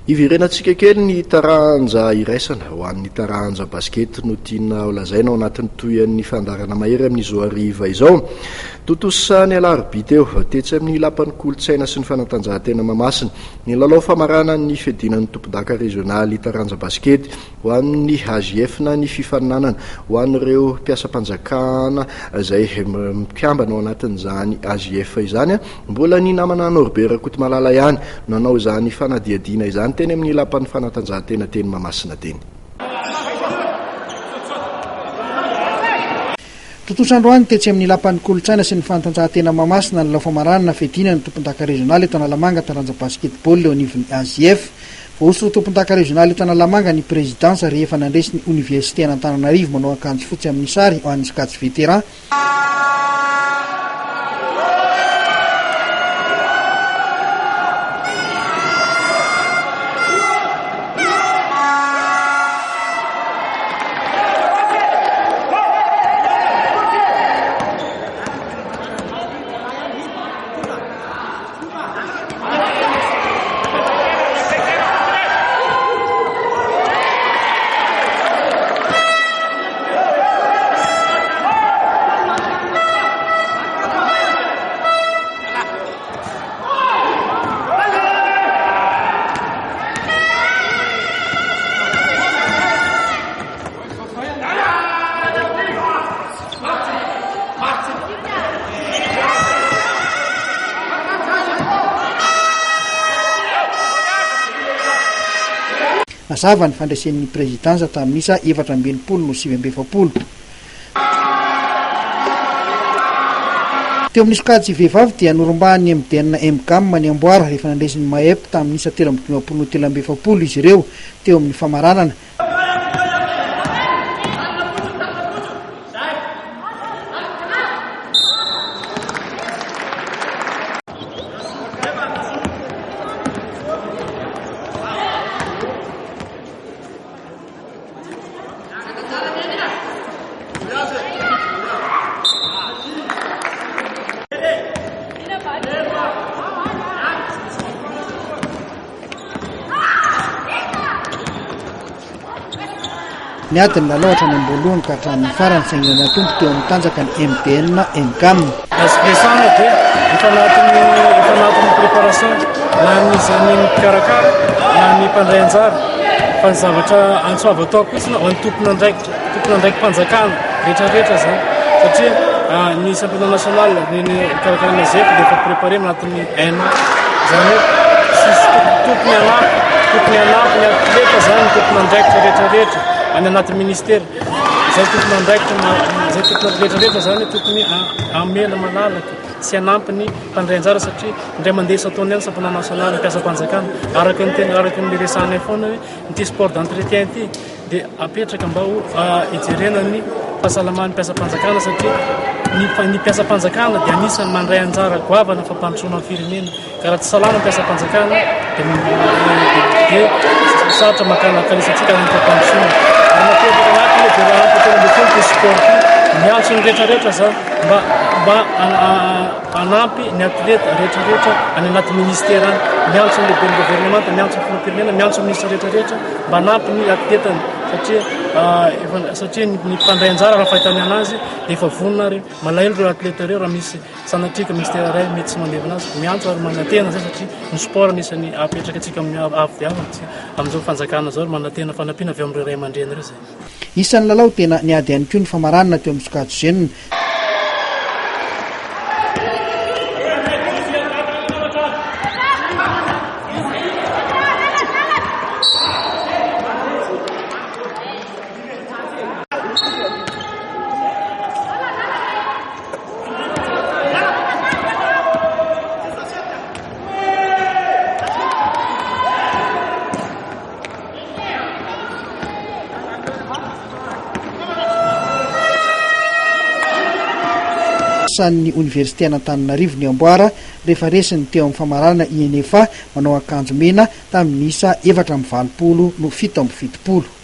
Hiverenantsika kely ny taranja iraisana. Ho an'ny taranja basikety no tiana ho lazaina ao anatin'ny tohian'ny fandaharana mahery amin'izao hariva izao. Tontosa ny alarobia teo, tetsy amin'ny Lapan'ny kolontsaina sy ny fanatanjahantena Mahamasina, ny lalao famaranan'ny fiadiana ny tompondaka rezionaly taranja basikety ho an'ny AJF na ny fifaninanana ho an'ireo mpiasam-panjakana izay mikambana ao anatin'izany AJF izany. Mbola ny namana Norbert Rakotomalala ihany no nanao izany fanadihadiana izany teny amin'ny Lapan'ny fanatanjahantena teny Mahamasina teny. Tontosa androany tetsy amin'ny Lapan'ny kolontsaina sy ny fanatanjahantena Mahamasina ny lalao famaranana fiadiana ny tompondaka rezionaly eto Analamanga taranja basketball eo anivon'ny AJF. Voahosotra ho tompondaka rezionaly eto Analamanga ny Prezidansa rehefa nandresy ny Oniversite an'Antananarivo manao akanjo fotsy amin'ny sary ho an'ny sokajy vétéran. Nazava ny fandresen'ny Prezidansa tamin'ny isa 64 no 49. Teo amin'ny sokajy vehivavy dia norombahan'ny MDN Mgam ny amboara rehefa nandresy ny Maep tamin'ny isa 53 no 43 izy ireo teo amin'ny famaranana. Niady ny lalao hatrany am-boalohany ka hatramin'ny farany saingy nanatombo teo amin'ny tanjaka ny MDN Mgam. Azo resahana dia efa anatin'ny efa anatin'ny préparation na ny ny mpikarakara na ny mpandray anjara fa ny zavatra antso avo ataoko fotsiny ho an'ny tompon'andraikitra tompon'andraiki-panjakana rehetrarehetra zany satria ah, ny championnat national ny ny fikarakarana ZEF dia efa préparé anatin'ny un an zany hoe tsisy tokony hanampy tokony hanampy ny atleta zany ny tompon'andraikitra rehetrarehetra any anaty ministera izay tompon'andraikitra izay tompona rehetrarehetra zany tokony hamela malalaka sy hanampy ny mpandray anjara satria indray mandeha isan-taona ihany championnat national mpiasam-panjakana araka ny tena araka ny resahanay foana hoe ity sport d'entretien ity dia apetraka mba ho hijerena ny fahasalaman'ny mpiasam-panjakana satria ny ny mpiasam-panjakana dia anisan'ny mandray anjara goavana fampandrosoana ny firenena ka raha tsy salama ny mpiasam-panjakana dia dia sarotra makana kanisantsika amin'ny fampandrosoana ary napetraka anatiny dia raha ampy 13 ity sport ity miantso ny rehetrarehetra za mba mba hanampy ny atleta rehetrarehetra any anaty ministera any miantso ny lehiben'ny governemanta miantso ny filoham-pirenena miantso ny ministra rehetrarehetra mba hanampy ny atletany satria efa satria ny mpandray anjara raha fahitany anazy dia efa vonona ary malahelo ireo atleta ireo raha misy sanatria ka ministera iray mety tsy mandevina azy miantso ary manantena zay satria ny sport anisan'ny apetraka antsika amin'ny avo dia avo amin'izao fanjakana izao ary manantena fanampiana avy amin'ireo ray aman-dreny ireo zay. Isan'ny lalao tena niady ihany koa ny famaranana teo amin'ny sokajy jeune. San'ny Oniversiten'Antananarivo ny amboara rehefa resiny teo amin'ny famaranana INFA manao akanjo mena tamin'ny isa 84 no 77.